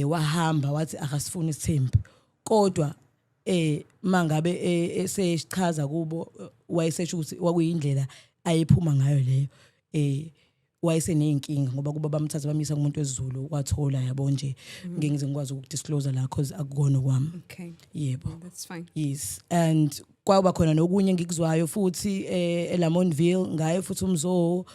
Wahamba wathi akasifuni isithembu, kodwa mangabe esechaza kubo, wayesesho ukuthi kwakuyindlela ayephuma ngayo leyo. Wayeseneyinkinga ngoba kuba bamthatha bamisa kumuntu wesiZulu, wathola, yabo nje, ngeke ngize ngikwazi ukudisclose la cause akukona kwami. Yebo. That's fine. Yes, and kwaba khona nokunye engikuzwayo futhi eLamontville ngaye futhi umzo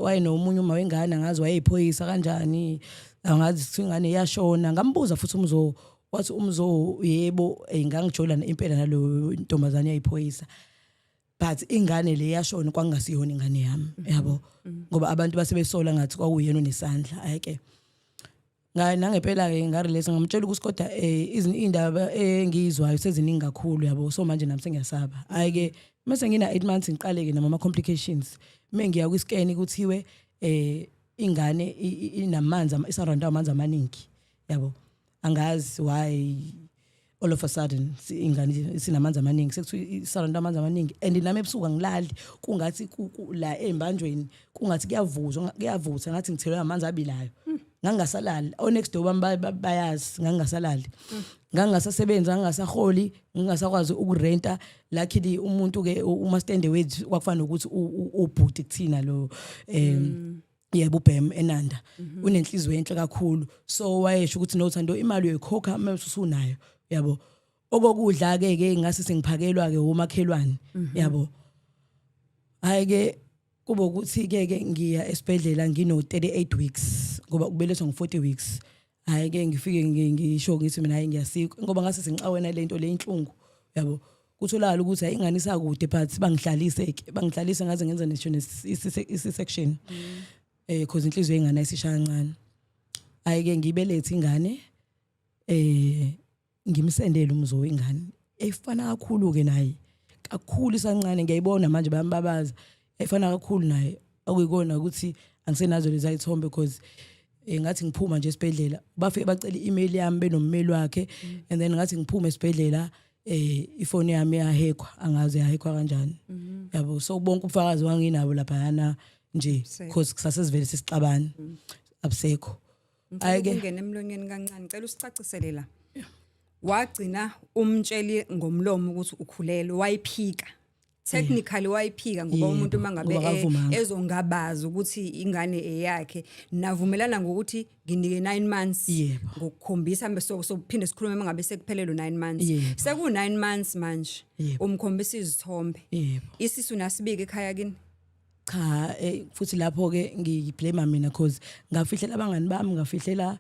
wayenomunye uma wengane, angazi wayeyiphoyisa kanjani, angazi ukuthi ingane iyashona. Ngambuza futhi umzo, wathi umzo, yebo, ngangijola impela nalo ntombazane yayiphoyisa, but ingane le yashona kwakungasiyona ingane yami, yabo, ngoba abantu base besola ngathi kwakuyena onesandla. Ayike nangempela ke ngarelax, ngamtshela ukuthi kodwa izindaba engiyizwayo seziningi kakhulu, yabo, so manje nami sengiyasaba. Ayike, mase ngina 8 months ngiqaleke nama complications. Mengiya kwi scan kuthiwe ingane inamanzi, isurround amanzi amaningi, yabo. Angazi why all of a sudden ingane isinamanzi amaningi, sekuthiwa isurround amanzi amaningi, and nami ebusuku angilali, kungathi la embanjweni kungathi kuyavuzwa, kuyavutha, ngathi ngithelwe amanzi abilayo. Ngangingasalali, o next door bami bayazi ngangingasalali, ngangingasasebenzi, ngangingasaholi, ngingasakwazi ukurenta. Luckily umuntu ke umastende wethu kwakufana nokuthi ubhuti kuthina lo, yebo, ubhem enanda unenhliziyo enhle kakhulu, so wayesho ukuthi, "Nothando, imali uyoyikhokha uma usunayo," yabo. Okokudla ke ke ngase sengiphakelwa ke umakhelwane, yabo. Hayi ke, kube ukuthi ke ke ngiya esibhedlela ngino 38 weeks, ngoba ukubelethwa ngo 40 weeks. Hayi ke, ngifike ngisho ngithi mina hayi, ngiyasikwa, ngoba ngase sengixawena lento le inhlungu, yabo. Kutholakala ukuthi hayi, ingane isakude, but bangihlalise ke, bangihlalise ngaze ngenza nisho ne-C-section, cause inhliziyo yengane ayisishaya kancane. Hayi ke, ngibelethe ingane, ngimsendele umzo wengane, efana kakhulu ke naye kakhulu, isancane, ngiyayibona manje, bayambabaza, efana kakhulu naye. Okuyikona ukuthi angisenazo lezi ayithombe because ngathi ngiphuma nje esibhedlela bafike bacela i-email yami benommeli wakhe, and then ngathi ngiphuma esibhedlela ifoni yami yahackwa, angazi yahackwa kanjani, yabo. So bonke ubufakazi wanginabo laphayana nje because kusasesivele sisixabana, abusekho. Ngicela Hhayi-ke. ukungena emlonyeni kancane, ngicela usicacisele la. Wagcina umtsheli ngomlomo ukuthi ukhulelwe, wayiphika. Technically wayiphika ngoba umuntu mangabe ngoba akavumanga. Ezongabaza ukuthi ingane eyakhe, navumelana ngokuthi nginike 9 months ngokukhombisa, mbe so phinde sikhulume mangabe sekuphelele 9 months. Seku 9 months manje. Umkhombisa izithombe. Isisu nasibika ekhaya kini? Cha, futhi lapho ke ngiyiblame mina cause ngafihlela abangani bami, ngafihlela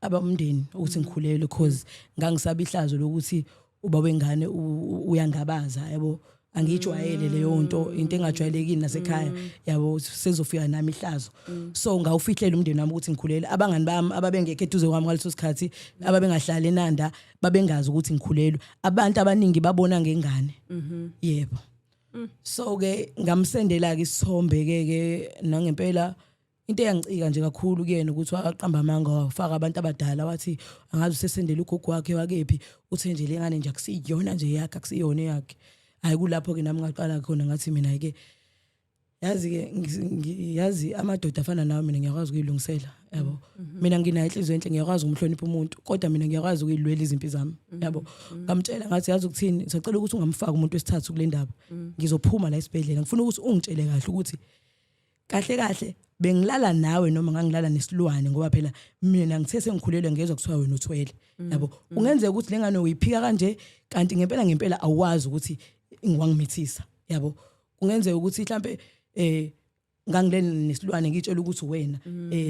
abamndeni ukuthi ngikhulelwe, cause ngangisaba ihlazo lokuthi uba wengane uyangabaza, yabo. Angijwayele leyo nto, into engajwayelekile nasekhaya, yabo, sezofika nami ihlazo. So ngawufihlela umndeni wami ukuthi ngikhulelwe. Abangani bami ababengekho eduze kwami ngaleso sikhathi, ababengahlali eNanda, babengazi ukuthi ngikhulelwe. Abantu abaningi babona ngengane, yebo. So ke ngamsendela ke isithombe ke ke nangempela into eyangicika nje kakhulu kuyena ukuthi waqamba amanga, wafaka abantu abadala, wathi angazi usesendela ugogo wakhe wakephi, uthe nje le ngane nje akusiyona nje yakhe, akusiyona eyakhe. Hayi, kulapho ke nami ngaqala khona ngathi mina ke, yazi ke, yazi amadoda afana nawe, mina ngiyakwazi ukuyilungisela, yabo. Mina nginayo inhliziyo enhle, ngiyakwazi ukumhlonipha umuntu, kodwa mina ngiyakwazi ukuyilwela izimpi zami, yabo. Ngamtshela ngathi, yazi ukuthini, ngisacela ukuthi ungamfaki umuntu wesithathu kule ndaba. Ngizophuma la esibhedlela, ngifuna ukuthi ungitshele kahle ukuthi kahle kahle bengilala nawe noma ngangilala nesilwane, ngoba phela mina ngithe sengikhulelwe ngezwe kuthiwa wena uthwele, yabo. Kungenzeka ukuthi lengane uyiphika kanje, kanti ngempela ngempela awazi ukuthi ngiwangimithisa, yabo. Kungenzeka ukuthi mhlambe ngangilene nesilwane, ngitshela ukuthi wena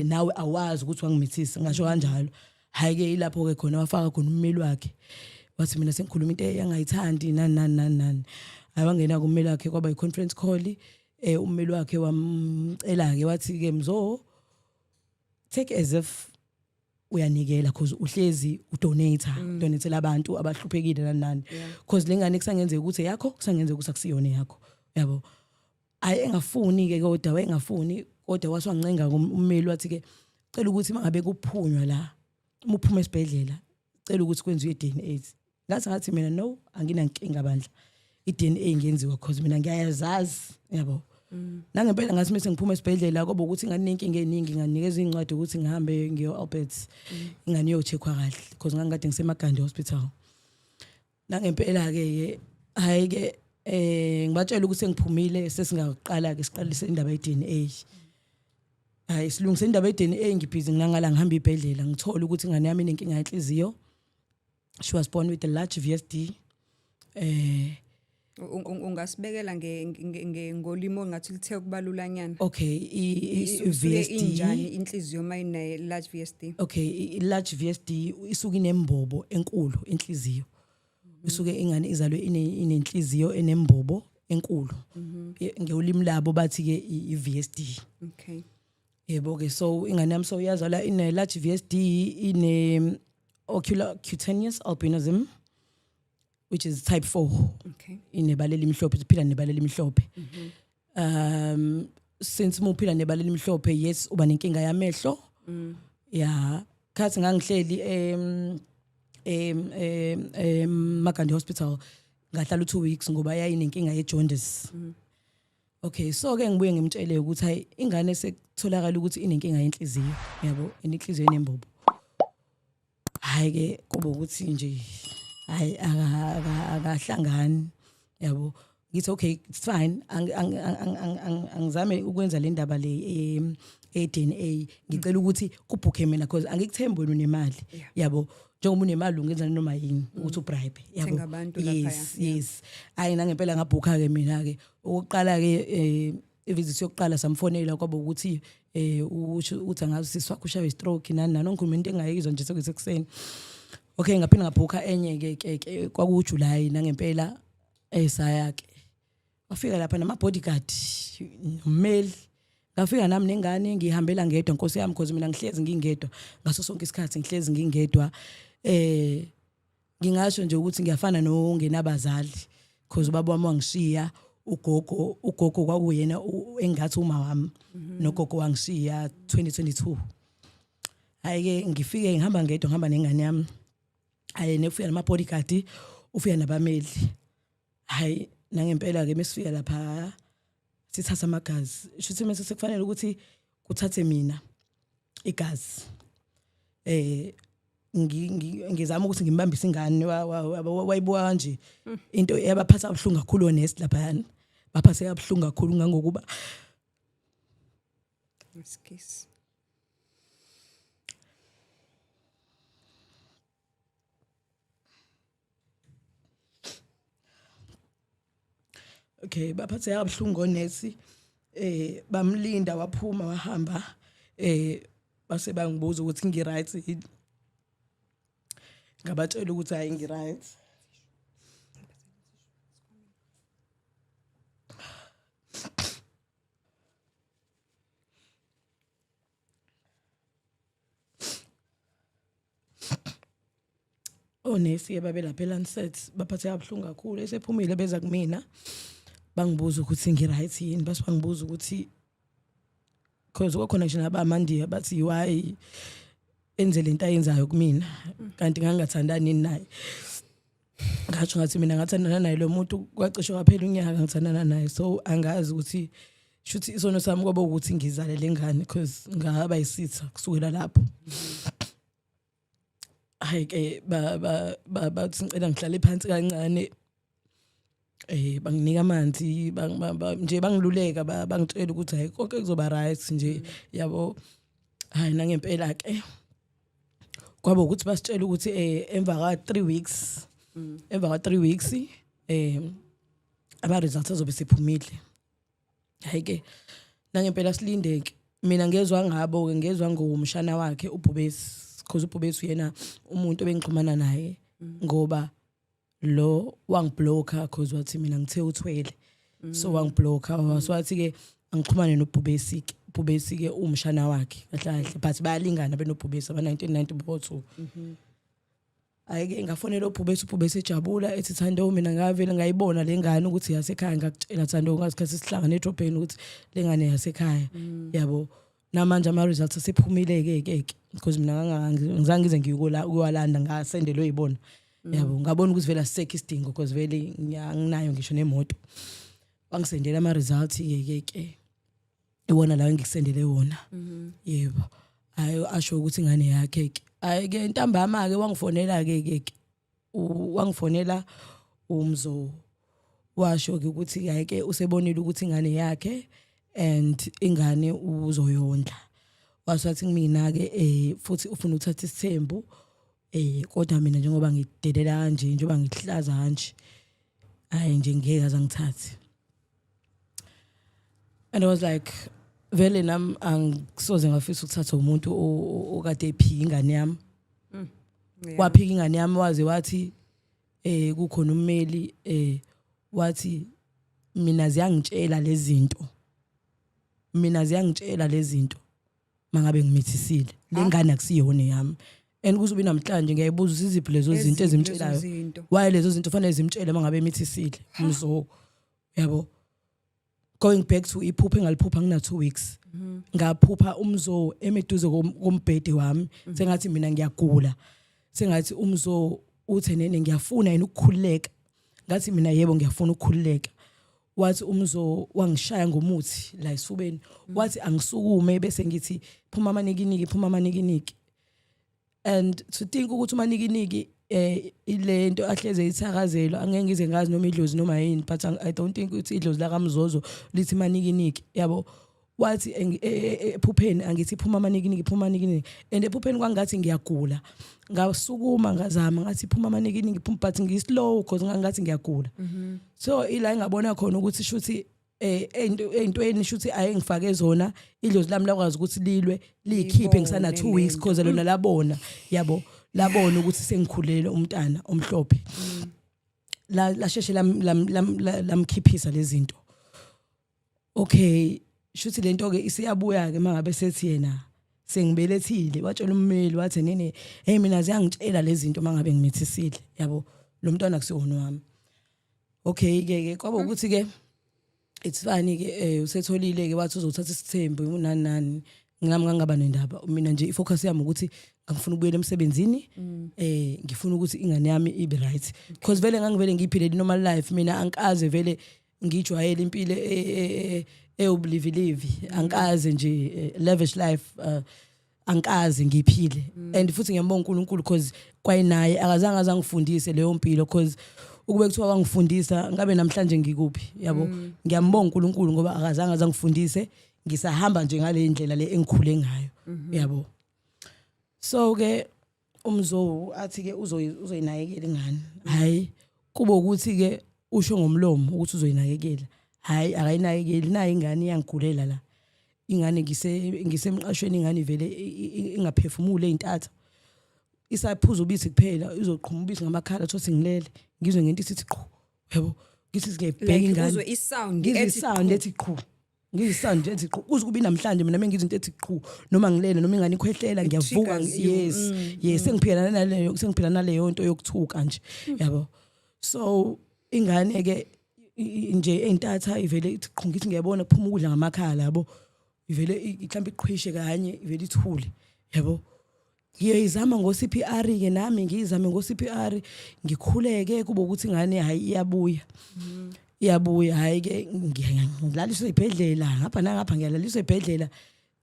nawe awazi ukuthi wangimithisa. Ngasho kanjalo. Hayi ke, ilapho ke khona wafaka khona ummeli wakhe, wathi mina sengikhuluma into engayithandi, nani nani nani nani. Hayi, wangena kummeli wakhe, kwaba i-conference call. Ummeli wakhe wamcela ke, wathi ke, "Mzo, take as if uyanikela cause uhlezi udonate, udonatela abantu abahluphekile, nani nani, cause lengane kusangenzeka ukuthi yakho, kusangenzeka ukuthi akusiyona yakho," yabo. Ayi, engafuni ke kodwa, wayengafuni kodwa waswancenga ummeli, wathi ke, "Cela ukuthi mangabe kuphunywa la, uma uphuma esibhedlela, cela ukuthi kwenziwe i-DNA." Ngathi mina, "No, anginankinga bandla, i-DNA ingenziwa cause mina ngiyayazazi," yabo. Nangempela ngathi mase ngiphuma esibhedlela kwaba ukuthi nganenkinga eningi, nganikeza incwadi ukuthi ngihambe ngiyo Alberts, ingane iyocheckwa kahle because ngangikade ngiseMagandi Hospital. Nangempela ke hayi ke ngibatshela ukuthi sengiphumile, sesingaqala ke siqalise indaba ye-DNA. Hayi, silungise indaba ye-DNA, ngibhizi nginangala ngihamba ibhedlela, ngithola ukuthi ingane yami inenkinga yenhliziyo. She was born with a large VSD. Ungasibekela ngolimi ongathi lithe kubalulanyana. Okay, i VSD injani inhliziyo mayine large VSD? Okay, i large VSD isuke inembobo enkulu inhliziyo. Isuke ingane izalwe inenhliziyo enembobo enkulu. Ngolimi labo bathi ke i VSD. Okay. Yebo ke, so ingane yami so iyazalwa ine large VSD, ine ocular cutaneous albinism, which is type 4. Okay. Inebala elimhlophe, iphila nebala elimhlophe. Since muphila nebala elimhlophe, yes, uba nenkinga yamehlo. Yeah, khathi ngangihleli em em em Magandi Hospital, ngahlala u2 weeks ngoba yayinenkinga ye jaundice. Okay, so ke ngibuye ngimtshele ukuthi hayi, ingane sekutholakala ukuthi inenkinga yenhliziyo, yabo, inhliziyo enembobo. Hayi ke, kube ukuthi nje hayi, akahlangani, yabo. Ngithi okay, it's fine, angizame ukwenza le ndaba le e DNA, ngicela ukuthi kubhukhe mina because angikuthembi wena unemali, yabo, njengoba unemali ungenza noma yini ukuthi ubribe, yabo. Thenga abantu laphaya. Yes, hayi, nangempela ngabhukha ke mina ke okokuqala ke, ivisit yokuqala samfonela, kwaba ukuthi usho ukuthi angazi sisi wakho ushawe stroke nani nani, ngikhuluma into engayizwa nje sekusekuseni. Okay, ngaphinda ngabhukha enye ke ke kwaku July, nangempela esaya ke, wafika lapha nama bodyguard nommeli, ngafika nami nengane, ngihambela ngedwa, nkosi yami, because mina ngihlezi ngingedwa ngaso sonke isikhathi, ngihlezi ngingedwa. Ngingasho nje ukuthi ngiyafana nongenabazali because ubaba wami wangishiya, ugogo kwakuyena engathi uma wami, nogogo wangishiya 2022. Hayi ke, ngifike ngihamba ngedwa, ngihamba nengane yami. Hayi, nefika nama bodyguard, ufika nabameli. Hayi, nangempela ke mesifika lapha sithatha amagazi, shuthi mase sekufanele ukuthi kuthathe mina igazi. Ngizama ukuthi ngimbambise ingane, wayibuka kanje into eyabaphatha kabuhlungu kakhulu onesi laphayana, baphathe kabuhlungu kakhulu ngangokuba Excuse. Okay, baphathe kabuhlungu onesi, bamlinda waphuma wahamba, base bangibuza ukuthi ngi right yini, ngabatshela ukuthi hayi, ngi right. Onesi ababelapha eLancet baphathe kabuhlungu kakhulu, esephumile beza kumina bangibuza ukuthi ngi-right yini, base bangibuza ukuthi cause kwakhona ngisho nabamandiya bathi why enze lento ayenzayo kumina kanti ngangingathandani naye. Ngasho ngathi mina ngathandana naye lo muntu kwacishe kwaphela unyaka ngithandana naye, so angazi ukuthi shuthi isono sami kwaba ukuthi ngizale lengane because ngaba yisitha kusukela lapho. Hayi ke, ba ba bathi ngicela ngihlale phansi kancane, banginika amanzi, nje bangiluleka, bangitshela ukuthi hayi, konke kuzoba right nje, yabo. Hayi, nangempela ke kwaba ukuthi basitshela ukuthi emva ka 3 weeks, emva ka 3 weeks ama results azobe sephumile. Hayi ke, nangempela silinde ke. Mina ngezwa ngabo ke, ngezwa ngomshana wakhe uBhubesi, because uBhubesi uyena umuntu obengixhumana naye, ngoba lo wangiblocka because wathi mina ngithe uthwele, so wangiblocka, wathi ke angixhumane noBhubesi ke. Ubhubesi ke umshana wakhe kahle kahle, but bayalingana benoBhubesi aba 1992. Hayi ke, ngafonela uBhubesi, uBhubesi ejabula ethi, "Thando, mina ngavele ngayibona le ngane ukuthi yasekhaya, ngakutshela Thando ngasikhathi sihlangana edrobheni ukuthi le ngane yasekhaya, yabo. Namanje ama results asephumile ke ke because mina ngizange ngize ngiyukola ukuyalanda, ngasendelwe yibona, yabo. Ngabona ukuthi vele asisekho isidingo because vele anginayo ngisho nemoto." Wangisendela ama results ke ke iwona la engikusendele wona. Yebo, hayi, asho ukuthi ingane yakhe ke. Hayi ke, ntambama ke wangifonela ke ke wangifonela umzo, washo ke ukuthi hayi ke, usebonile ukuthi ingane yakhe and ingane uzoyondla. Wasathi kumina ke futhi ufuna ukuthatha isithembu, kodwa mina njengoba ngidelela kanje, njengoba ngihlaza kanje, hayi nje, ngeke azangithathe. And I was like, vele nami angisoze ngafisa ukuthatha umuntu okade ephika ingane yami. Waphika ingane yami, waze wathi kukhona ummeli, wathi mina ziyangitshela lezi zinto, mina ziyangitshela lezi zinto mangabe ngimithisile le ngane akusiyona yami. And kuzobe namhlanje ngiyayibuza ukuthi iziphi lezo zinto Eziphi lezo ezimtshelayo? zinto? Why lezo zinto fanele zimtshele mangabe emithisile mzo, yabo? Going back to iphupho engaliphupha ngina 2 weeks, ngaphupha umzo emeduze kombhede wami, sengathi mina ngiyagula, sengathi umzo uthe nene ngiyafuna yini ukukhululeka. Ngathi mina, yebo, ngiyafuna ukukhululeka. Wathi umzo wangishaya ngomuthi la esifubeni, wathi angisukume, bese ngithi, phuma amanikiniki, phuma amanikiniki. And to think ukuthi umanikiniki ilento ahleze ithakazelo, angeke ngize ngazi noma idlozi noma yini, but I don't think ukuthi idlozi lakamzozo lithi manikiniki, yabo. Wathi ephupheni angithi, phuma amanikiniki, phuma amanikiniki. And ephupheni kwangathi ngiyagula, ngasukuma, ngazama, ngathi phuma amanikiniki, phuma, but ngislow because ngangathi ngiyagula. So ila engabona khona ukuthi shuthi eyintweni shuthi ayengifake zona, idlozi lami lakwazi ukuthi lilwe liyikhiphe ngisana Libone 2 weeks, lento. because lona labona, yabo, labona ukuthi sengikhulele umntana omhlophe, la lasheshe lamkhiphisa lezi zinto. Okay, shuthi lento ke isiyabuya ke mangabe sethi yena sengibelethile. Watshela ummeli, wathi nene, hey, mina ziyangitshela lezi zinto mangabe ngimithisile, yabo, lo mntwana kusiwona wami. Okay ke ke kwaba ukuthi ke it's fine ke, usetholile ke, wathi uzothatha isithembu nani nani. Ngami ngangaba nendaba mina nje, ifocus yami ukuthi ngifuna ukubuyela emsebenzini, ngifuna ukuthi ingane yami ibe right, because vele ngangivele ngiphile normal life. Mina angikaze vele ngijwayele impilo ewubulivilivi, angikaze nje lavish life, angikaze ngiphile. And futhi ngiyambonga uNkulunkulu because kwayinaye akazange azangifundise leyo mpilo, because ukube kuthiwa wangifundisa ngabe namhlanje ngikuphi, yabo? Ngiyambonga uNkulunkulu ngoba akazange azangifundise, ngisahamba nje ngale ndlela le engikhule ngayo, yabo. So ke umzo athi ke uzoyinakekela ingane. Hayi, kube ukuthi ke usho ngomlomo ukuthi uzoyinakekela, hayi, akayinakekeli. Nayi ingane iyangigulela la, ingane ngisemqashweni, ingane ivele ingaphefumule ey'ntatha, isaphuza ubisi kuphela, izoqhuma ubisi ngamakhala. Thothi ngilele, ngizwe ngento isithi qhu, yabo, ngithi ngiyayibheka Like ingane. Uzwe isound Ngizwe ethi isound ethi qhu, ngizwe isound ethi qhu kuze kube namhlanje. Mina mengizwe into ethi qhu noma ngilele noma ingane ikhwehlela, ngiyavuka. Triggers you. Yes, sengiphila naleyo nto yokuthuka nje, yabo. So ingane ke nje eyintatha ivele ithi qhu, ngithi ngiyabona kuphuma ukudla ngamakhala, yabo, ivele mhlawumbe iqhwishe kanye, ivele ithule, yabo. Ngiyayizama ngo-CPR ke nami, ngiyizame ngo-CPR, ngikhuleke, kube ukuthi ingane hayi, iyabuya, iyabuya. Hayi ke, ngilaliswa esibhedlela ngapha nangapha, ngiyalaliswa esibhedlela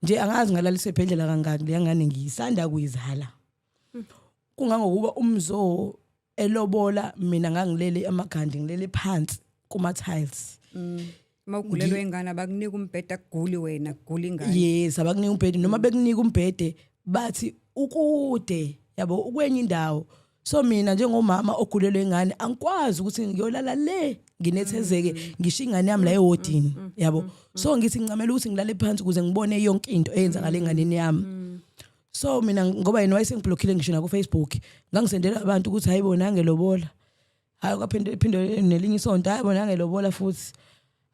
nje, angazi ngalaliswa esibhedlela kangaki leya ngane ngiyisanda kuyizala. Kungangokuba umzo elobola mina ngangilele amagandi, ngilele phansi kuma tiles. Mawugulelwa ingane abakunika umbhede, akuguli wena, kugula ingane. Yes, abakunika umbhede, noma bekunika umbhede bathi ukude, yabo, ukwenye indawo. So mina njengomama ogulelwe ingane angikwazi ukuthi ngiyolala le nginethezeke, ngisho ingane yami la ewodini, yabo. So ngithi ngincamela ukuthi ngilale phansi ukuze ngibone yonke into eyenzakala enganeni yami. So mina ngoba yena wayesengiblockile ngisho na ku Facebook, ngangisendela abantu ukuthi hayibo, nangelobola. Hayi, kwaphinde phinde nelinye isonto, hayi bona, nangelobola futhi.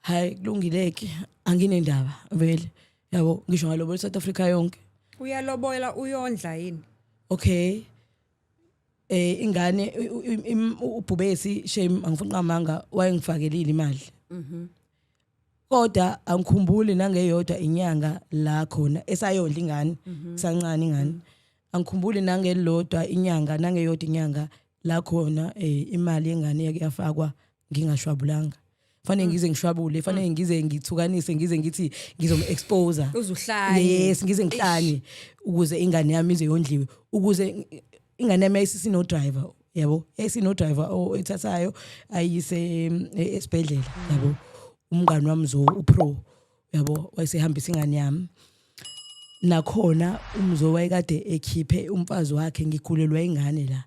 Hayi, kulungileke, anginendaba vele, yabo, ngisho ngalobola South Africa yonke. Uyalobola, uyondla yini? Okay, ingane ubhubesi, shame, angifuni qamanga, wayengifakelile imali, kodwa angikhumbuli nangeyodwa inyanga la khona esayondla ingane sancane ingane. Angikhumbuli nangelodwa inyanga, nangeyodwa inyanga la khona imali yengane yake yafakwa ngingashwabulanga. Fanele ngize ngishwabule, fanele ngize ngithukanise, ngize ngithi ngizom-expose. Uzuhlanye. Yes, ngize ngihlanye ukuze ingane yami ize yondliwe, ukuze ingane yami yayisisino-driver, yabo, yayisino-driver ethathayo ayise esibhedlela, yabo. Umngani wami zo upro, yabo, wayesehambisa ingane yami. Nakhona umzo wayekade ekhiphe umfazi wakhe, ngikhulelwa ingane la.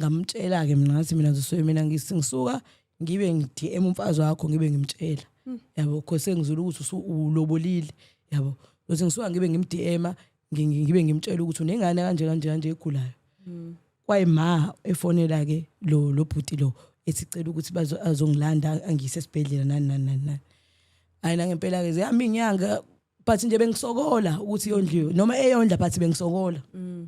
Ngamtshela-ke mina, ngathi mina ngizosuke mina ngisuka ngibe ngi-DM umfazi wakho, ngibe ngimtshela, yabo, cause sengizwile ukuthi ulobolile, yabo, bese ngisuka ngibe ngim-DM, ngibe ngimtshela ukuthi unengane kanje kanje kanje egulayo. Kwayima efonela ke lo bhuti lo, ethi cela ukuthi bazo azongilanda angiyise esibhedlela, nani nani nani nani. Hayi, nangempela ke zihamba inyanga, but nje bengisokola ukuthi yondliwe noma eyondla, but bengisokola.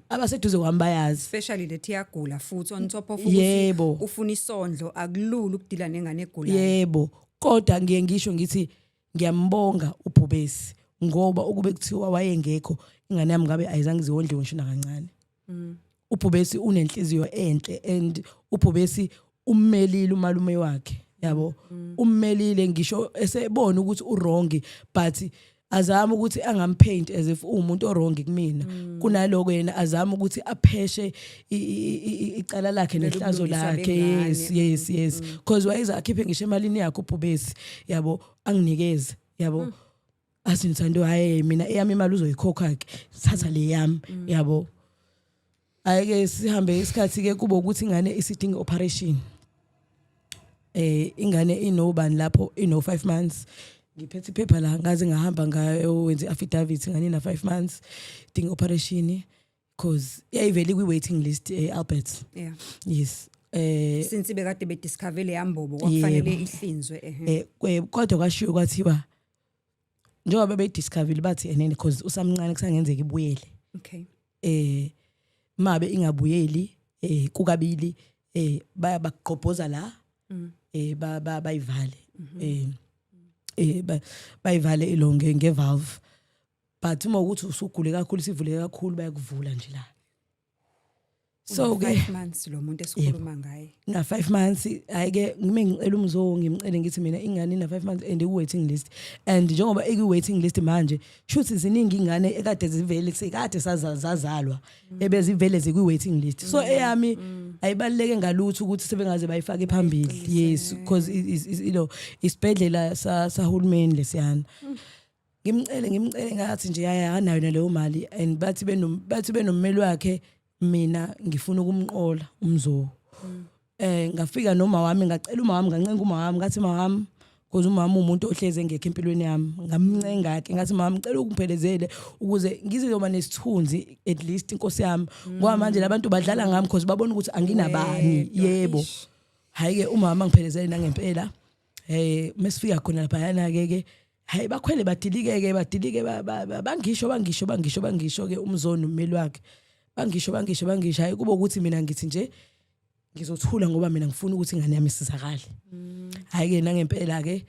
Abaseduze kwami bayazi. Especially lethi iyagula futhi on top of ukuthi ufuna isondlo, akulula ukudila nengane egulayo. Yebo, kodwa ngiye ngisho ngithi ngiyambonga uBhubesi, ngoba ukube kuthiwa wayengekho, ingane yami ngabe ayizange izondliwe ngisho nakancane. UBhubesi unenhliziyo enhle and uBhubesi ummelile umalume wakhe, yabo, ummelile ngisho esebona ukuthi uwrong, but azama ukuthi angampaint as if uwumuntu owrong kumina. Kunaloko yena azama ukuthi apheshe icala lakhe nehlazo ubulungiswa lakhe. bengane. Yes, because wayeza akhiphe ngisho emalini yakhe uBhubesi, yabo, anginikeze, yabo, athi, "Nthando, hayi, mina eyami imali uzoyikhokha ke, thatha le yami," yabo. Ayike sihambe isikhathi ke, kube ukuthi ingane isidinga operation. Ingane inobani lapho? Ino 5 months. Ngiphethe iphepha la, ngaze ngahamba ngayowenza i-affidavit, ingane ina 5 months, idinga operation, because yayivele kwi waiting list eAlbert. Yes. Since bekade bediscover le yambobo, kwakufanele ihlinzwe, ehe. Kodwa kwashiwo kwathiwa njengoba bebediscover, bathi enene because usamncane kusangenzeka ibuyele. Mabe ingabuyeli, kukabili baya bakugqobhoza la, bayivale, bayivale ilonge ngevalve, but uma ukuthi usugule kakhulu, sivule kakhulu, bayakuvula nje la. So ke 5 months lo muntu esikhuluma ngaye. Na 5 months. Hayi ke, ngime ngicela umzo, ngimcele ngithi mina ingane ina 5 months and iku waiting list, and njengoba iku waiting list manje, shuthi ziningi ingane ekade zivele sekade sazalwa ebezivele zikwi waiting list, so eyami ayibaluleke ngalutho ukuthi sebengaze bayifake phambili. Yes, because is isibhedlela sahulumeni lesiyana. Ngimcele, ngimcele, ngathi nje yaya akanayo naleyo mali, and bathi benommeli wakhe, mina ngifuna ukumqola umzo. Ngafika noma wami, ngacela uma wami, ngancenga uma wami, ngathi, "Ma wami," because umama umuntu ohleze engekho empilweni yami. Ngamncenga ke, ngathi, "Mama, ngicela ukungiphelezele ukuze ngizoba nesithunzi at least, inkosi yami, ngoba manje labantu badlala ngami because babona ukuthi anginabani." Wedwa, Yebo. Ish. Hayi ke, umama ngiphelezele nangempela. Mesifika khona lapha yana ke, hayi, bakhwele badilike ke, badilike, bangisho, bangisho, bangisho, bangisho ke umzoni ummeli wakhe, bangisho, bangisho, bangisho. Hayi, kube ukuthi mina ngithi nje ngizothula ngoba mina ngifuna ukuthi ingane yami isizakale. Hayi ke, nangempela ke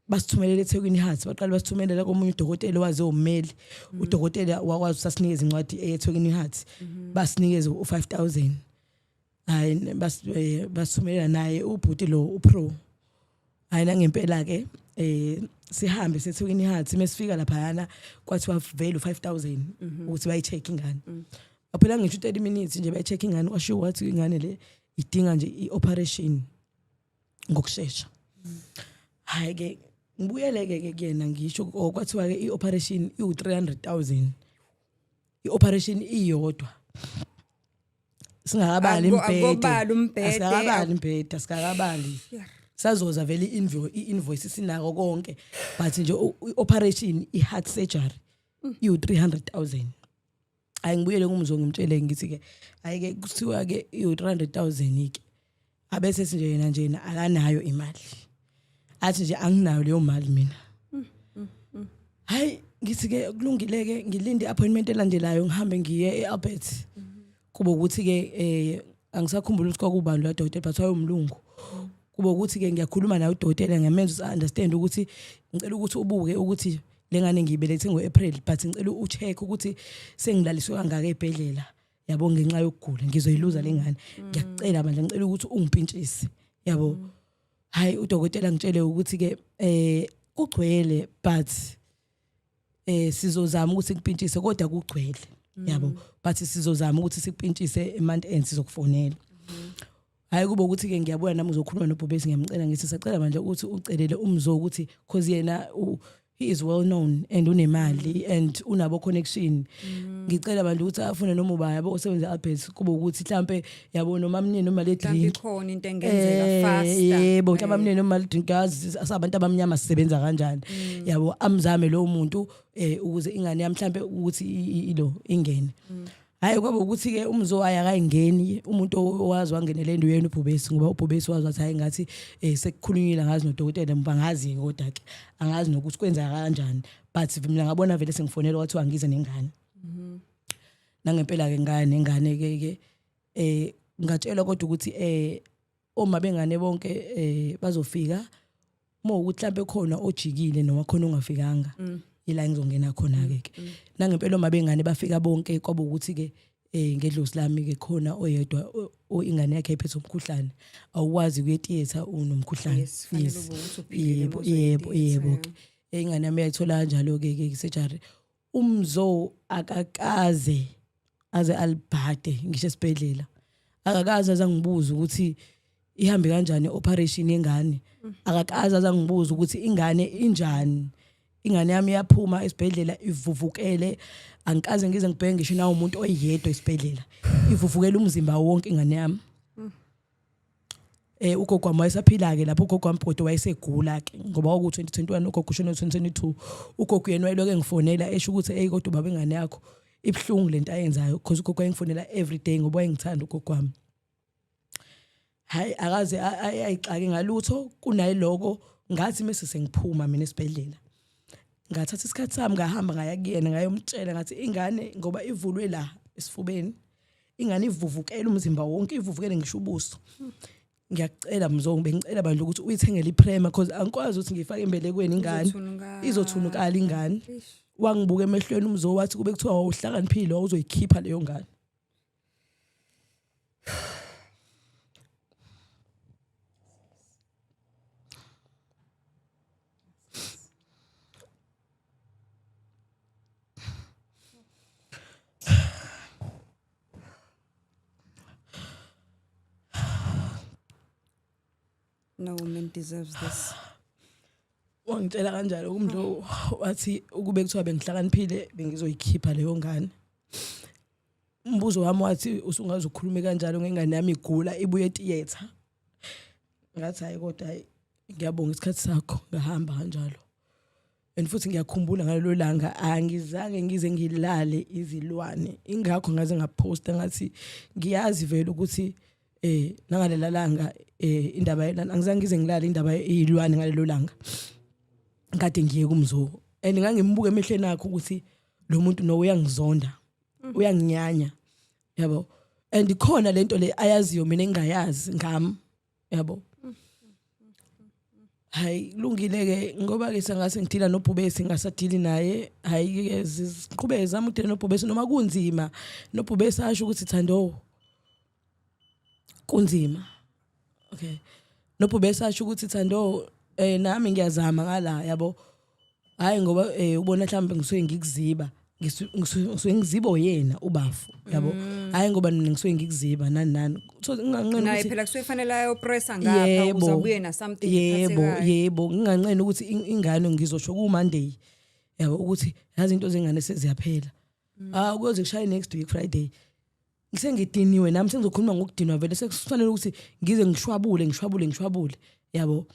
basithumelela eThekwini Heart. Baqala basithumelela komunye udokotela owazi ummeli. Udokotela wakwazi usasinikeza incwadi eThekwini Heart, basinikeza u5000. Hayi, basithumelela naye ubhuti lo upro. Hayi, nangempela ke sihambe seThekwini Heart. Mesifika lapha yana kwathiwa vele u5000 ukuthi bayicheck ingane. Aphela ngisho 30 minutes nje bayicheck ingane, kwashiwo wathi ingane le idinga nje ioperation ngokushesha. Hayi ke, ngibuyele ke kuyena, ngisho kwathiwa ke ioperation iwu 300,000, ioperation iyodwa, singakabali imbhede. Akobali umbhede. Asikakabali imbhede, asikakabali. Sazoza vele i-invoice sinako konke, but nje i-operation, i-heart surgery iwu 300,000. Hayi, ngibuyele kumzo, ngimtshele, ngithi ke, hayi ke, kuthiwa ke iwu 300,000 ke. Abese sinje yena nje yena akanayo imali, athi nje, "Anginayo leyo mali mina." Hayi, ngithi ke kulungile ke, ngilinde appointment elandelayo, ngihambe ngiye eAlbert. Kube ukuthi ke angisakhumbula ukuthi kwakubani lo dokotela, but wayumlungu. Kube ukuthi ke ngiyakhuluma naye udokotela, ngiyamenza ukuthi understand ukuthi ngicela ukuthi ubuke ukuthi lengane ngiyibelethe ngoApril, but ngicela ucheck ukuthi sengilaliswe kangaka ebhedlela, yabo, ngenxa yokugula, ngizoyiluza lengane. Ngiyakucela bandla, ngicela ukuthi ungimpintshise, yabo. Hayi, udokotela ngitshele ukuthi ke kugcwele, but sizozama ukuthi sikupintshise, kodwa kugcwele, yabo, but sizozama ukuthi sikupintshise emonth end, sizokufonela. Hayi, kube ukuthi ke ngiyabuya nami uzokhuluma noBhubesi, ngiyamcela, ngithi sacela manje ukuthi ucelele uMzo ukuthi, cause yena he is well known and unemali and unabo connection, ngicela abantu ukuthi afune noma uba, yabo, osebenza Albert, kube ukuthi mhlambe, yabo, noma mnini noma le Mhlawumbe drink ikhona into engenzeka faster. Yebo, mhlawumbe amnini noma le drink, yazi asabantu abamnyama sisebenza kanjani, yabo, amzame lo muntu ukuze ingane yami mhlambe ukuthi ilo ingene. Hayi, kwaba ukuthi ke uMzo waye akayingeni. Umuntu owazi wangenele into yena uBhubesi, ngoba uBhubesi wazi wathi hayi, ngathi sekukhulunyile ngazi nodokotela, ngoba ngazi kodwa ke angazi nokuthi kwenzeka kanjani, but mina ngabona vele sengifonela, kwathiwa ngize nengane. Nangempela ke ngaya nengane ke ngatshelwa kodwa ukuthi oma bengane bonke bazofika, uma ukuthi mhlambe khona ojikile noma khona ongafikanga, ila ngizongena khona ke. Ke nangempela oma bengane bafika bonke. Kwaba ukuthi ke ngedlozi lami ke khona oyedwa ingane yakhe iphethe umkhuhlane, awukwazi kuye theater unomkhuhlane. Yes, fanele ube ukuthi uphilile Yebo. uma uzoya Yebo. e-theatre, Yebo ke, ingane yami yayithola kanjalo ke ke surgery. UMzo akakaze aze alibhade ngisho esibhedlela, akakaze azangibuza ukuthi ihambe kanjani operation yengane, akakaze azangibuza ukuthi ingane injani. Ingane yami iyaphuma esibhedlela ivuvukele, angikaze ngize ngibheke ngisho nawo umuntu oyedwa esibhedlela, ivuvukele umzimba wonke ingane yami. Ugogo wami wayesaphila ke lapho, ugogo wami kodwa wayesegula ke, ngoba kwaku 2021, ugogo ushone 2022. Ugogo yena wayeloke ngifonela esho ukuthi, "Hey, kodwa baba, ingane yakho ibhlungu lento ayenzayo," because ugogo wayengifonela every day ngoba wayengithanda ugogo wami. Hayi, akaze ayixake ngalutho kunayiloko. Ngathi mase sengiphuma mina esibhedlela, ngathatha isikhathi sami, ngahamba ngaya kuyena, ngayomtshela, ngathi ingane ngoba ivulwe la esifubeni, ingane ivuvukele umzimba wonke, ivuvukele ngisho ubuso, ngiyakucela Mzo, bengicela bandla ukuthi uyithengele iprema, because angikwazi ukuthi ngiyifake embelekweni ingane. Izothunukala. Izothunukala ingane. Eish. Wangibuka emehlweni uMzo, wathi kube kuthiwa wawuhlakaniphile wawuzoyikhipha leyo ngane. No woman deserves this. Wangitshela kanjalo uMzo, wathi ukube kuthiwa bengihlakaniphile bengizoyikhipha leyo ngane. Umbuzo wami wathi, usungaze ukhulume kanjalo ngengane yami igula, ibuye etheater? Ngathi hayi, kodwa hayi, ngiyabonga isikhathi sakho, ngahamba kanjalo. And futhi ngiyakhumbula ngalelo langa angizange ngize ngilale izilwane, ingakho ngaze ngaposta ngathi ngiyazi vele ukuthi nangalela langa indaba angizange ngize ngilale indaba izilwane ngalelo langa kade ngiye kuMzo, and ngangimbuka emehlweni akhe ukuthi lo muntu no uyangizonda, uyanginyanya, yabo, and khona lento le ayaziyo mina engingayazi ngami, yabo. Hayi, kulungile ke, ngoba ke sengase ngidila noBhubesi, ngasadili naye. Hayi ke, siqhubeke zama ukudila noBhubesi noma kunzima. NoBhubesi asho ukuthi, "Thando, kunzima." Okay, noBhubesi asho ukuthi, "Thando, nami ngiyazama ngala," yabo. Hayi, ngoba ubona mhlawumbe ngisuke ngikuziba, ngisuke ngizibo yena ubafu, yabo. Hayi, ngoba mina ngisuke ngikuziba nani nani, so nginganqena Naye ukuthi phela kusuke fanele ayopressa ngapha ukuze abuye na something Yebo. Yebo, nginganqena ukuthi ingane ngizosho ku Monday, yabo, ukuthi yazi into zengane seziyaphela. Ah, kuyoze kushaye next week Friday ngisengidiniwe nami, sengizokhuluma ngokudinwa vele, sekufanele ukuthi ngize ngishwabule, ngishwabule, ngishwabule, yabo.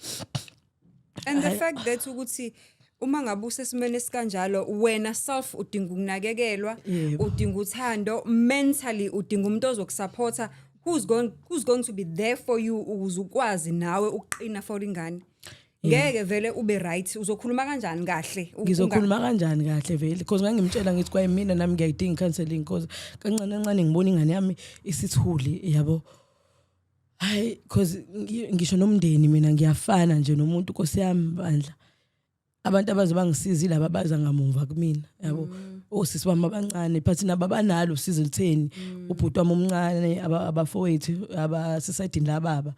And the fact that ukuthi uma ngabe usesimeni esikanjalo wena self udinga ukunakekelwa, udinga uthando mentally, udinga umuntu ozokusupporta who's going to be there for you ukuze ukwazi nawe ukuqina for ingane. Ngeke vele ube right, uzokhuluma kanjani kahle? Ngizokhuluma kanjani kahle vele? Because ngangimtshela ngithi kwayimina nami ngiyayidinga counseling, because kancane kancane ngibona ingane yami isithuli, yabo. Hayi, because ngisho nomndeni mina ngiyafana nje nomuntu, Nkosi yami bandla, abantu abaze bangisiza ilaba abaza ngamumva kumina, yabo. Osisi bami abancane, but nabo abanalo usizo lutheni. Ubhuti wami omncane, abafowethu abasesayidini lababa,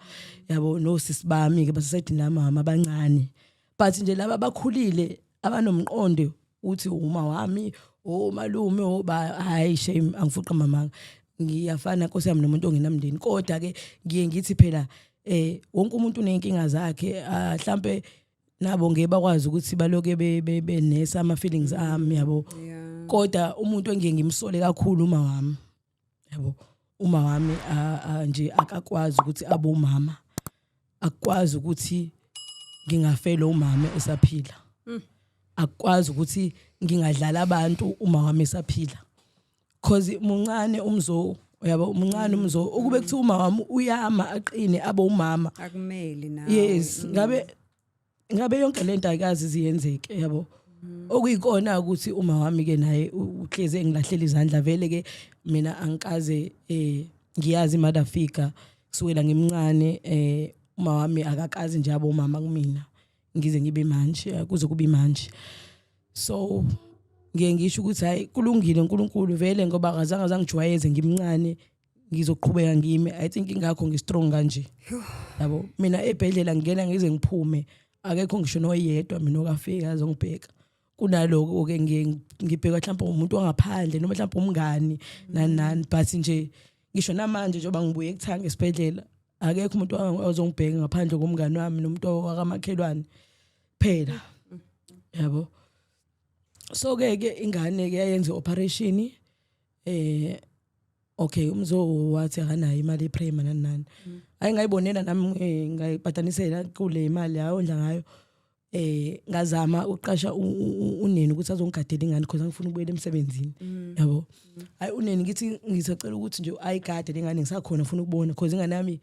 yabo, nosisi bami ke basesayidini lamama abancane, but nje laba abakhulile abanomqondo uthi uma wami, omalume, oba, hayi shame, angifuqa mamanga, ngiyafana nkosi yami nomuntu ongenamndeni. Kodwa ke ngiye ngithi phela wonke umuntu unenkinga zakhe. Mhlambe nabo ngeke bakwazi ukuthi baloke benesa ama feelings ami, yabo. Kodwa umuntu engiye ngimsole kakhulu uma wami, yabo, uma wami nje akakwazi ukuthi abe umama, akwazi ukuthi ngingafela umama esaphila, akwazi ukuthi ngingadlala abantu uma wami esaphila, cause muncane umzo, uyabo, umuncane umzo. Ukube kuthiwa uma wami uyama aqine abe umama, akumele nawe. Yes, ngabe yonke lento ayikazi ziyenzeke, yabo. Okuyikona ukuthi uma wami ke naye uhleze engilahlela izandla. Vele ke mina angikaze ngiyazi mother figure kusukela ngimncane. Uma wami akakazi nje abo mama kumina ngize ngibe manje, kuze kube manje. So ngiye ngisho ukuthi hayi, kulungile uNkulunkulu vele, ngoba akazange azangijwayeze ngimncane, ngizoqhubeka ngime. I think ingakho ngistrong kanje, yabo. Mina ebhedlela ngingena ngize ngiphume, akekho ngisho noyedwa mina okafika azongibheka. Kunaloko ke ngiye ngibheka mhlawumbe umuntu wangaphandle noma mhlawumbe umngani, nani nani, but nje ngisho namanje njengoba ngibuye kuthanga esibhedlela, akekho umuntu ozongibheka ngaphandle komngani wami nomuntu wakamakhelwane phela, yabo. So ke ingane ke yayenza operation. Okay, umzo wathi akanayo imali eprema, nani nani. Hayi, ngayibonela nami, ngayibhadanisela kule imali ayondla ngayo. Ngazama ukuqasha uneni ukuthi azongigadela ingane because angifuna ukubuyela emsebenzini, yabo. Hayi, uneni ngithi ngisacela ukuthi nje ayigade lengane ngisakhona, ufuna ukubona because ingane yami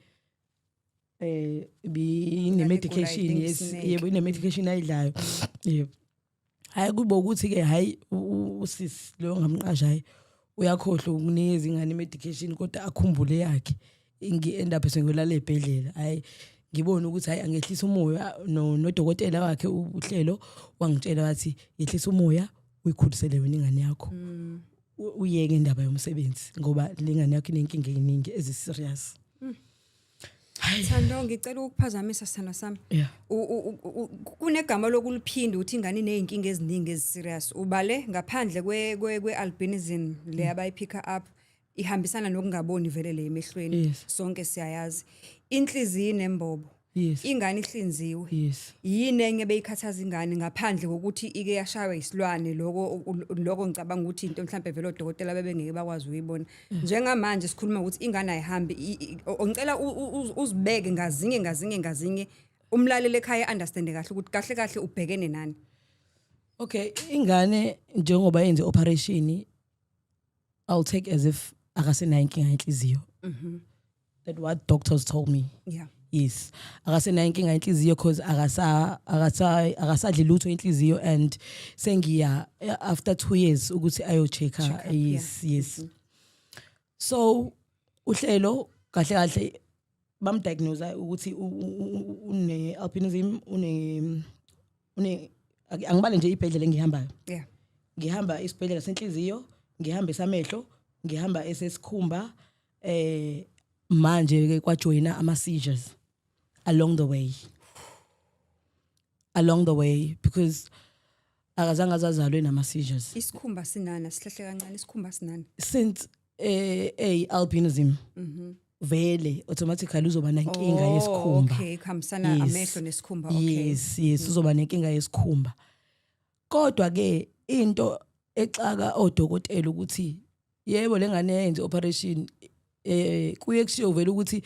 ibine medication. Idinga Yes. isineke. Yebo, ine medication ayidlayo, yebo. Hayi, kube ukuthi ke hayi, usisi lo ngamqasha, hayi, uyakhohlwa ukunikeza ingane imedication kodwa akhumbule yakhe. Ngi end up sengiyolala ebhedlela. Hayi, ngibone ukuthi hayi, angehlisa umoya. No nodokotela wakhe uhlelo wangitshela wathi yehlisa umoya, uyikhulisele wena ingane yakho, uyeke indaba yomsebenzi ngoba lengane yakho inenkinga eziningi ezi serious. Thando, ngicela ukukuphazamisa, sithando sami. Yeah. Kunegama lokuliphinda ukuthi ingane iney'nkinga eziningi ezi-serious. Ubale ngaphandle kwe-albinism le abayiphika up, ihambisana nokungaboni vele le emehlweni. Sonke siyayazi. Inhliziyo inembobo. Ingane ihlinziwe. Yini enye beyikhathaza ingane ngaphandle kokuthi ike yashaywa isilwane? Lokho ngicabanga ukuthi into mhlambe vele odokotela bebengeke bakwazi ukuyibona. Njengamanje sikhuluma ukuthi ingane ayihambi. Ngicela uzibeke ngazinye ngazinye ngazinye, umlaleli ekhaya understand kahle ukuthi kahle kahle ubhekene nani. Okay, ingane njengoba yenze operation, I'll take as if akasenayo inkinga yenhliziyo. That what doctors told me. Yes, akasenayo inkinga yenhliziyo because akasadli lutho inhliziyo and sengiya after 2 years ukuthi ayo checka. Check up. Yes. So uhlelo kahle kahle bamdiagnose ukuthi une albinism, une angibale nje ibhedlela engihambayo. Ngihamba isibhedlela senhliziyo, ngihamba esamehlo, ngihamba esesikhumba. Manje ke kwajoyina ama seizures along the way because akazange azazalwe nama seizures. Isikhumba sinana sihlehle kancane, isikhumba sinana. Since albinism vele automatically uzoba nenkinga yesikhumba. Okay, kuhambisana amehlo nesikhumba, okay. Yes, uzoba nenkinga yesikhumba. Kodwa ke into exaka odokotela ukuthi yebo, lengane yayenze operation, kuye kushiwo vele ukuthi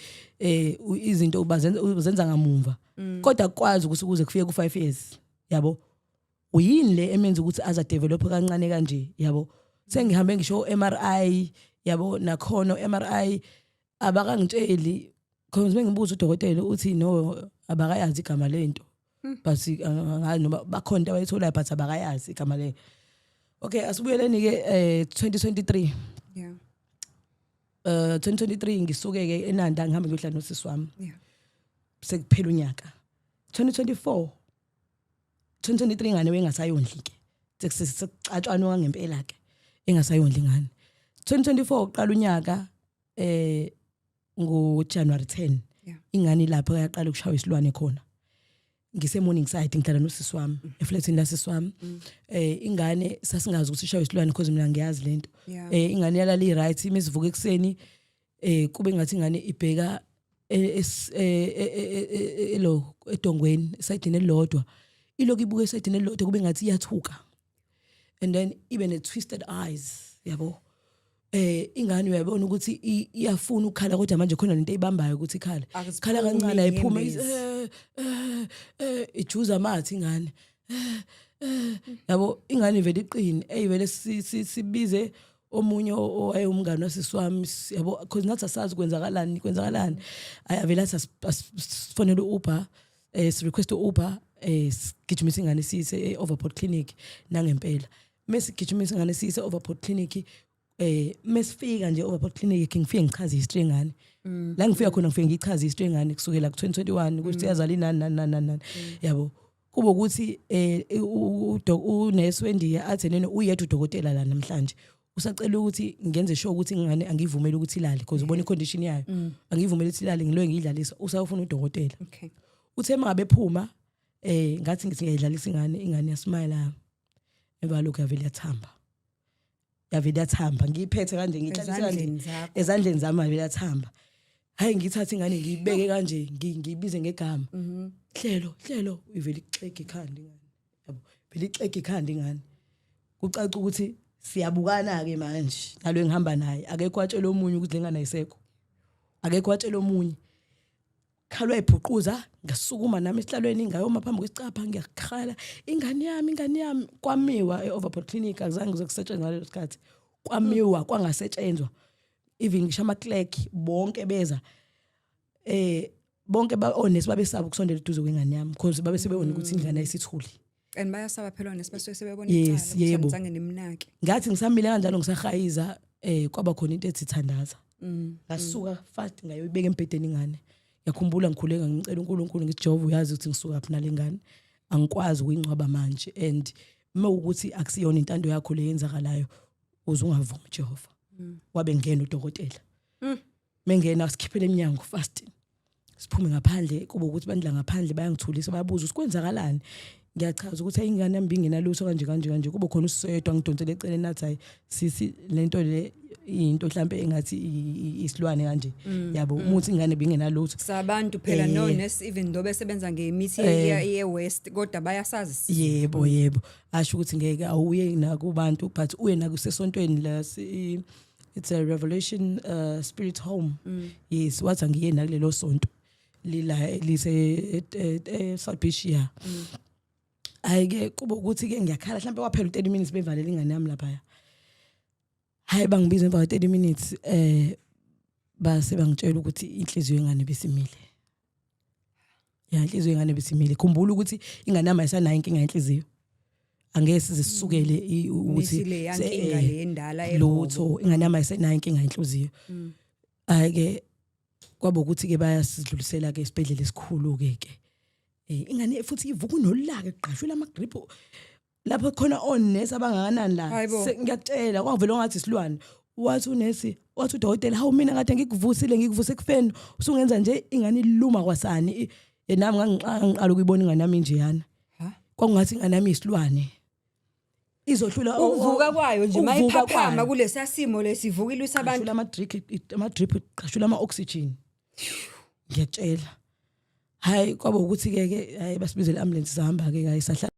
izinto bazenza uzenza ngamumva, kodwa akwazi ukuthi kuze kufike ku 5 years, yabo. Uyini le emenza ukuthi aza develop kancane kanje, yabo? Sengihambe ngisho MRI, yabo, nakhona MRI abakangitsheli khona. Bengibuza udokotela, uthi no, abakayazi igama lento, but angazi noma bakhona into abayitholayo, but abakayazi igama le. Okay, asibuyeleni ke 2023. 2023 ngisuke ke eNanda, ngihambe ngiyohlala nosisi wami. Sekuphela unyaka 2024. 2023 ingane wengasayondli ke, sekucatshwana ngempela ke. Engasayondli ingane. 2024 uqala unyaka, ngo January 10, ingane lapho yaqala ukushaya isilwane khona. Ngise Morningside, ngihlala nosisi wami eflatini lasisi wami. Ingane sasingazi ukuthi ishaywe isilwane, because mina ngiyazi lento. Ingane yalala i-right, imizivuka ekseni kube ngathi ingane ibheka elo edongweni, esayidini elilodwa, ilokhu ibuka esayidini elilodwa, kube ngathi iyathuka, and then ibe ne twisted eyes, yabo. Ingane uyabona ukuthi iyafuna ukukhala, kodwa manje khona lento eyibambayo ukuthi ikhala. Akuziphumi Khala kancane, ayiphume. Inyembezi. Ijuza amathi ingane, yabo. Ingane ivele iqine, eyivele sibize omunye owayewumngane wasisi wami, yabo, because nathi asazi kwenzakalani, kwenzakalani. Ayavele athi asifonele u-Uber, si-request u-Uber, sigijimisa ingane siyise e-Overport Clinic. Nangempela mesigijimisa ingane siyise e-Overport Clinic, mesifika nje Overport Clinic, ngifike ngichaze history yengane. La ngifika khona, ngifike ngichaze history yengane kusukela ku-2021, ukuthi yazala inani, nani, nani, nani, nani, yabo. Kube ukuthi unesi wendiya athi nene uyedwa udokotela la namhlanje, usacela ukuthi ngenze sure ukuthi ingane angivumeli ukuthi ilale, because ubona icondition yayo, angivumeli ukuthi ilale, ngiloye ngiyidlalisa, usayofuna udokotela. Uthe mangabe ephuma, ngathi ngithi ngiyayidlalisa ingane, ingane yasmile. Emva lokho yavele yathamba, yavele yathamba, ngiyiphethe kanje, ngiyihlalisa kanje. Ezandleni zakho. Ezandleni zami, yavele yathamba. Hayi, ngithathe ingane ngiyibeke kanje, ngiyibize ngegama, "Hlelo, Hlelo." Ivele ixege ikhanda ingane, yabo, vele ixege ikhanda ingane. Kucaca ukuthi siyabukana ke manje nalo engihamba naye. Akekho watshela omunye ukuthi lengane ayisekho, akekho watshela omunye. Khalwa iphuquza, ngasukuma nami esihlalweni, ngayoma phambi kwesicapha, ngiyakhala, "Ingane yami, ingane yami!" Kwamiwa e-Overport Clinic, akuzange kuze kusetshenzwa ngaleso sikhathi, kwamiwa, kwangasetshenzwa. Even ngisho ama-clerk bonke beza, bonke onesi babesaba ukusondela eduze kwengane yami, because babe sebebona ukuthi ingane ayisithuli. And bayasaba phela onesi, basuke sebebona icala ukuthi anizange nimnake. Ngathi ngisamile kanjalo, ngisahayiza, kwaba khona into ethi, "Thandaza." Ngasuka fast, ngayoyibeka embhedeni ingane. Ngiyakhumbula ngikhuleka, ngicela uNkulunkulu, ngithi, "Jehova, uyazi ukuthi ngisuka phi nale ngane, angikwazi ukuyingcwaba manje, and uma ukuthi akusiyona intando yakho le yenzakalayo, uze ungavumi, Jehova." Wabe ngena udokotela, mengena sikhiphele eminyango fast, siphume ngaphandle. Kube ukuthi bandla ngaphandle bayangithulisa, bayabuza ukuthi kwenzakalani. Ngiyachaza ukuthi hayi, ingane yami bingenalutho, kanje kanje kanje. Kube khona usisodwa ngidonsele eceleni, athi, "Hayi sisi, lento le into mhlambe engathi isilwane kanje, yabo, umuthi ingane bingenalutho." Sabantu phela no nurse, even though besebenza ngemithi ye West, kodwa bayasazi. Yebo, asho ukuthi ngeke awuye nakubantu, but uye nakusesontweni la, it's a Revelation Spirit Home. Yes, wathi angiye nakulelo sonto lila lise South Beach, yeah. Hayi ke, kube ukuthi ke ngiyakhala, mhlawumbe kwaphela u30 minutes bevalela ingane yami lapha. Hayi, bangibiza emva kwe 30 minutes, base bangitshela ukuthi inhliziyo yengane besimile. Ya, inhliziyo yengane besimile. Khumbula ukuthi ingane yami ayisanayo inkinga yenhliziyo, angeke size sisukele ukuthi Nisile yankinga le endala ehobo. Lutho, ingane yami ayisenayo inkinga yenhliziyo. Hayi ke, kwaba ukuthi ke bayasidlulisela ke esibhedlela esikhulu ke. Ingane futhi ivuka unolaka, egqashula ama drip lapho khona onesi abangakanani la. Hayibo. Ngiyakutshela, kwavele ngathi isilwane. Wathi unesi, wathi udokotela, "Hawu, mina kade ngikuvusile, ngikuvuse ekufeni, usungenza nje." Ingane iluma kwasani. Nami ngangiqala ukuyibona ingane yami njeyana. Ha? Kwakungathi ingane yami isilwane izohlula. Ukuvuka kwayo nje Ukuvuka mayiphaphama kwayo. kulesiya simo lesivuka ilwisa abantu. Qashula ama-drip, ama-drip, qashula ama-oxygen, ngiyakutshela. Hayi, kwaba ukuthi-ke ke hayi, basibizele i-ambulance, sahamba-ke, hayi, sahlala.